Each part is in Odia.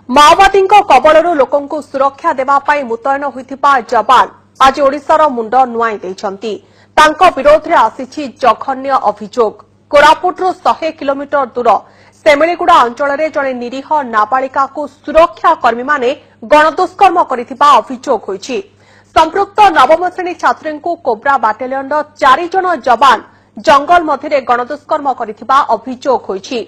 ମାଓବାଦୀଙ୍କ କବଳରୁ ଲୋକଙ୍କୁ ସୁରକ୍ଷା ଦେବା ପାଇଁ ମୁତୟନ ହୋଇଥିବା ଯବାନ ଆଜି ଓଡ଼ିଶାର ମୁଣ୍ଡ ନୁଆଁଇ ଦେଇଛନ୍ତି। ତାଙ୍କ ବିରୋଧରେ ଆସିଛି ଜଘନ୍ୟ ଅଭିଯୋଗ। କୋରାପୁଟରୁ 100 କିଲୋମିଟର ଦୂର ସେମିଳିଗୁଡ଼ା ଅଞ୍ଚଳରେ ଜଣେ ନିରୀହ ନାବାଳିକାକୁ ସୁରକ୍ଷା କର୍ମୀମାନେ ଗଣଦୁଷ୍କର୍ମ କରିଥିବା ଅଭିଯୋଗ ହୋଇଛି। ସମ୍ପୃକ୍ତ ନବମ ଶ୍ରେଣୀ ଛାତ୍ରୀଙ୍କୁ କୋବ୍ରା ବାଟାଲିୟନର 4 ଜଣ ଯବାନ ଜଙ୍ଗଲ ମଧ୍ୟରେ ଗଣଦୁଷ୍କର୍ମ କରିଥିବା ଅଭିଯୋଗ ହୋଇଛି।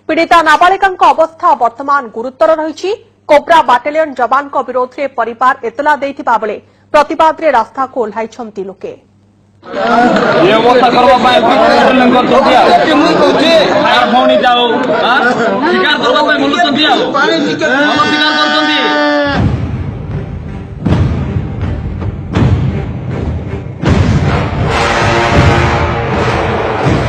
ପୀଡ଼ିତା ନାବାଳିକାଙ୍କ ଅବସ୍ଥା ବର୍ତ୍ତମାନ ଗୁରୁତର ରହିଛି। କୋବ୍ରା ବାଟାଲିୟନ ଯବାନଙ୍କ ବିରୋଧରେ ପରିବାର ଏତଲା ଦେଇଥିବା ବେଳେ ପ୍ରତିବାଦରେ ରାସ୍ତାକୁ ଓହ୍ଲାଇଛନ୍ତି ଲୋକେ। ଏ ଅବସ୍ଥା କରିବା ପାଇଁ କରିଛନ୍ତି ଆଉ ତାର ଭଉଣୀ ଯାଉ ଶିକାର କରିବା ପାଇଁ ବୁଲୁଛନ୍ତି, ଆଉ ଭଲ ଶିକାର କରୁଛନ୍ତି।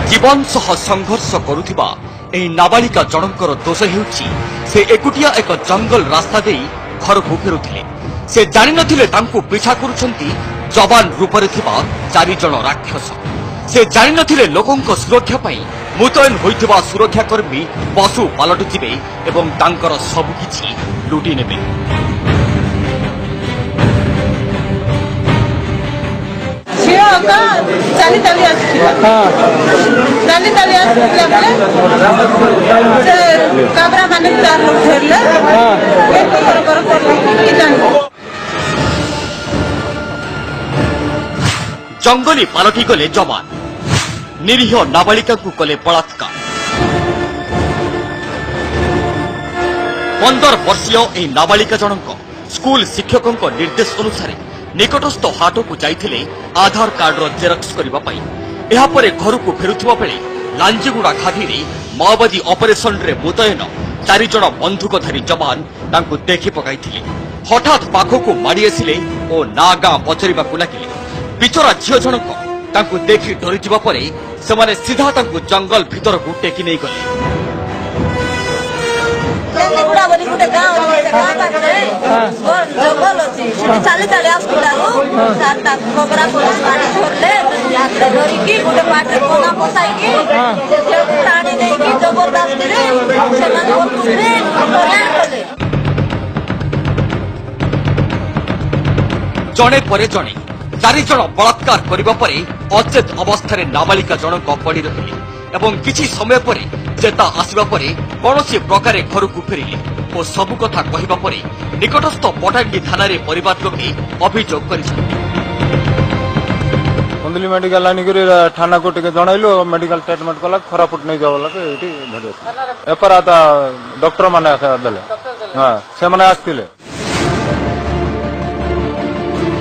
ଜୀବନ ସହ ସଂଘର୍ଷ କରୁଥିବା ଏହି ନାବାଳିକା ଜଣଙ୍କର ଦୋଷ ହେଉଛି ସେ ଏକୁଟିଆ ଏକ ଜଙ୍ଗଲ ରାସ୍ତା ଦେଇ ଘରକୁ ଫେରୁଥିଲେ। ସେ ଜାଣିନଥିଲେ ତାଙ୍କୁ ପିଛା କରୁଛନ୍ତି ଯବାନ ରୂପରେ ଥିବା 4 ଜଣ ରାକ୍ଷସ। ସେ ଜାଣିନଥିଲେ ଲୋକଙ୍କ ସୁରକ୍ଷା ପାଇଁ ମୁତୟନ ହୋଇଥିବା ସୁରକ୍ଷାକର୍ମୀ ପଶୁ ପାଲଟିଯିବେ ଏବଂ ତାଙ୍କର ସବୁକିଛି ଲୁଟି ନେବେ। ଝିଅ ଚାଲି ଚାଲି ଆସୁଥିଲା। ଚାଲି ଚାଲି ଆସୁଥିଲା ବେଳେ ସେ କାମରା ମାନେ ତାର ଲୋକ ଧରିଲେ, କେତେ କର କଲେ କି ଜାଣିବ। ଜଙ୍ଗଲୀ ପାଲଟିଗଲେ ଯବାନ, ନିରୀହ ନାବାଳିକାଙ୍କୁ କଲେ ବଳାତ୍କାର। 15 ବର୍ଷୀୟ ଏହି ନାବାଳିକା ଜଣଙ୍କ ସ୍କୁଲ ଶିକ୍ଷକଙ୍କ ନିର୍ଦ୍ଦେଶ ଅନୁସାରେ ନିକଟସ୍ଥ ହାଟକୁ ଯାଇଥିଲେ ଆଧାର କାର୍ଡର ଜେରକ୍ସ କରିବା ପାଇଁ। ଏହାପରେ ଘରକୁ ଫେରୁଥିବା ବେଳେ ଲାଞ୍ଜିଗୁଡ଼ା ଘାଟିରେ ମାଓବାଦୀ ଅପରେସନରେ ମୁତୟନ 4 ଜଣ ବନ୍ଧୁକଧାରୀ ଯବାନ ତାଙ୍କୁ ଦେଖି ପକାଇଥିଲେ। ହଠାତ୍ ପାଖକୁ ମାଡ଼ି ଆସିଲେ ଓ ନା ଗାଁ ପଚାରିବାକୁ ଲାଗିଲେ। ବିଚରା ଝିଅ ଜଣକ ତାଙ୍କୁ ଦେଖି ଡରିଯିବା ପରେ ସେମାନେ ସିଧା ତାଙ୍କୁ ଜଙ୍ଗଲ ଭିତରକୁ ଟେକି ନେଇଗଲେ। ତେଲିଗୁଡ଼ା ବୋଲି ଗୋଟେ ଗାଁ ଅଛି, ସେ ଗାଁ ପାଖରେ ଜଙ୍ଗଲ ଅଛି। ସେଠି ଚାଲି ଚାଲି ଆସୁଥିଲାରୁ ତାକୁ କୋବରା ପୋଲିସ ମାନେ ଧରିଲେ। ହାତରେ ଧରିକି ଗୋଟେ ପାଟିରେ କନା ପଶାଇକି ସେ ଝିଅକୁ ଟାଣି ନେଇକି ଜବରଦସ୍ତିରେ ସେମାନେ ଉପରେ ହଇରାଣ କଲେ। ଜଣେ ପରେ ଜଣେ 4 ଜଣ ବଳାତ୍କାର କରିବା ପରେ ଅଚେତ ଅବସ୍ଥାରେ ନାବାଳିକା ଜଣକ ପଡ଼ି ରହିଲେ ଏବଂ କିଛି ସମୟ ପରେ ଚେତା ଆସିବା ପରେ କୌଣସି ପ୍ରକାରେ ଘରକୁ ଫେରିଲେ ଓ ସବୁ କଥା କହିବା ପରେ ନିକଟସ୍ଥ ପଟାଙ୍ଗୀ ଥାନାରେ ପରିବାର ଲୋକେ ଅଭିଯୋଗ କରିଛନ୍ତି। କୁନ୍ଦୁଲି ମେଡିକାଲ ଆଣିକରି ଥାନାକୁ ଟିକେ ଜଣାଇଲୁ, ମେଡିକାଲ ଟ୍ରିଟମେଣ୍ଟ କଲା, କୋରାପୁଟ ନେଇଯାଅ ବୋଲାକୁ ଏଇଠି ଧରି ଏପରା ଡକ୍ଟର ମାନେ ଦେଲେ। ହଁ, ସେମାନେ ଆସିଥିଲେ।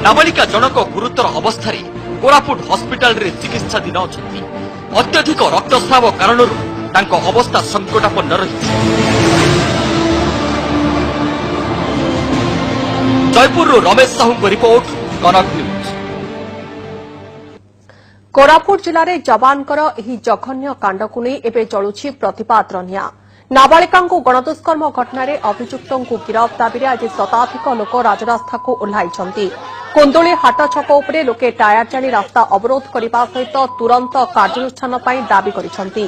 ନାବାଳିକା ଜଣକ ଗୁରୁତର ଅବସ୍ଥାରେ କୋରାପୁଟ ହସ୍ପିଟାଲରେ ଚିକିତ୍ସାଧୀନ ଅଛନ୍ତି। ଅତ୍ୟଧିକ ରକ୍ତସ୍ରାବ କାରଣରୁ ତାଙ୍କ ଅବସ୍ଥା ସଙ୍କଟାପନ୍ନ ରହିଛି। ଜୟପୁରରୁ ରମେଶ ସାହୁଙ୍କ ରିପୋର୍ଟ, କନକ ନ୍ୟୁଜ୍। କୋରାପୁଟ ଜିଲ୍ଲାରେ ଯବାନଙ୍କର ଏହି ଜଘନ୍ୟ କାଣ୍ଡକୁ ନେଇ ଏବେ ଜଳୁଛି ପ୍ରତିବାଦର ନିଆଁ। ନାବାଳିକାଙ୍କୁ ଗଣଦୁଷ୍କର୍ମ ଘଟଣାରେ ଅଭିଯୁକ୍ତଙ୍କୁ ଗିରଫ ଦାବିରେ ଆଜି ଶତାଧିକ ଲୋକ ରାଜରାସ୍ତାକୁ ଓହ୍ଲାଇଛନ୍ତି। କୁନ୍ଦୁଳି ହାଟ ଛକ ଉପରେ ଲୋକେ ଟାୟାର ଜାଳି ରାସ୍ତା ଅବରୋଧ କରିବା ସହିତ ତୁରନ୍ତ କାର୍ଯ୍ୟାନୁଷ୍ଠାନ ପାଇଁ ଦାବି କରିଛନ୍ତି।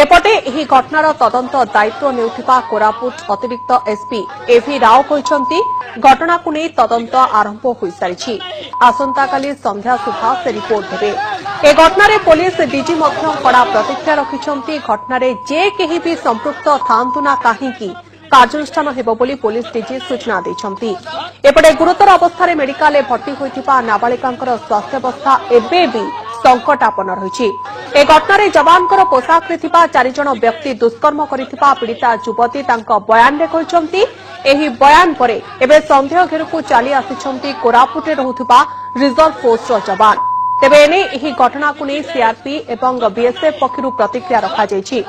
ଏପଟେ ଏହି ଘଟଣାର ତଦନ୍ତ ଦାୟିତ୍ୱ ନେଉଥିବା କୋରାପୁଟ ଅତିରିକ୍ତ ଏସ୍ପି ଏଭି ରାଓ କହିଛନ୍ତି, ଘଟଣାକୁ ନେଇ ତଦନ୍ତ ଆରମ୍ଭ ହୋଇସାରିଛି। ଆସନ୍ତାକାଲି ସନ୍ଧ୍ୟା ସୁଦ୍ଧା ସେ ରିପୋର୍ଟ ଦେବେ। ଏ ଘଟଣାରେ ପୋଲିସ ଡିଜି ମଧ୍ୟ କଡ଼ା ପ୍ରତିକ୍ରିୟା ରଖିଛନ୍ତି। ଘଟଣାରେ ଯେ କେହି ବି ସମ୍ପୃକ୍ତ ଥାଆନ୍ତୁ ନା କାହିଁକି, କାର୍ଯ୍ୟାନୁଷ୍ଠାନ ହେବ ବୋଲି ପୋଲିସ ଡିଜି ସୂଚନା ଦେଇଛନ୍ତି। ଏପଟେ ଗୁରୁତର ଅବସ୍ଥାରେ ମେଡିକାଲରେ ଭର୍ତ୍ତି ହୋଇଥିବା ନାବାଳିକାଙ୍କର ସ୍ୱାସ୍ଥ୍ୟାବସ୍ଥା ଏବେ ବି ସଙ୍କଟାପନ୍ନ ରହିଛି। ଏ ଘଟଣାରେ ଯବାନଙ୍କର ପୋଷାକରେ ଥିବା 4 ଜଣ ବ୍ୟକ୍ତି ଦୁଷ୍କର୍ମ କରିଥିବା ପୀଡ଼ିତା ଯୁବତୀ ତାଙ୍କ ବୟାନରେ କହିଛନ୍ତି। ଏହି ବୟାନ ପରେ ଏବେ ସନ୍ଦେହ ଘେରକୁ ଚାଲି ଆସିଛନ୍ତି କୋରାପୁଟରେ ରହୁଥିବା ରିଜର୍ଭ ଫୋର୍ସର ଯବାନ। ତେବେ ଏନେଇ ଏହି ଘଟଣାକୁ ନେଇ ସିଆର୍ପି ଏବଂ ବିଏସ୍ଏଫ୍ ପକ୍ଷରୁ ପ୍ରତିକ୍ରିୟା ରଖାଯାଇଛି।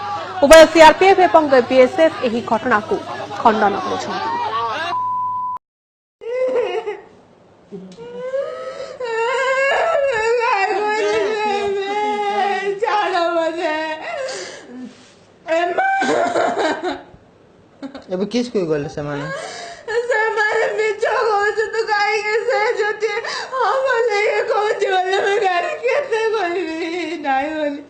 ଉଭୟ ସିଆର୍ପିଏଫ୍ ଏବଂ ବିଏସ୍ଏଫ୍ ଏହି ଘଟଣାକୁ ଖଣ୍ଡନ କରିଛନ୍ତି। ଏବେ କିସ୍ ଗଲେ ସେମାନେ? ସେମାନେ ମିଛ କହୁଛନ୍ତି କାହିଁକି? ସେ ଯଦି ହଁ ବୋଲେ କହୁଛି ବୋଲେ ମୁଁ ଗାଡ଼ି କେତେ କହିବି ନାଇଁ ବୋଲି।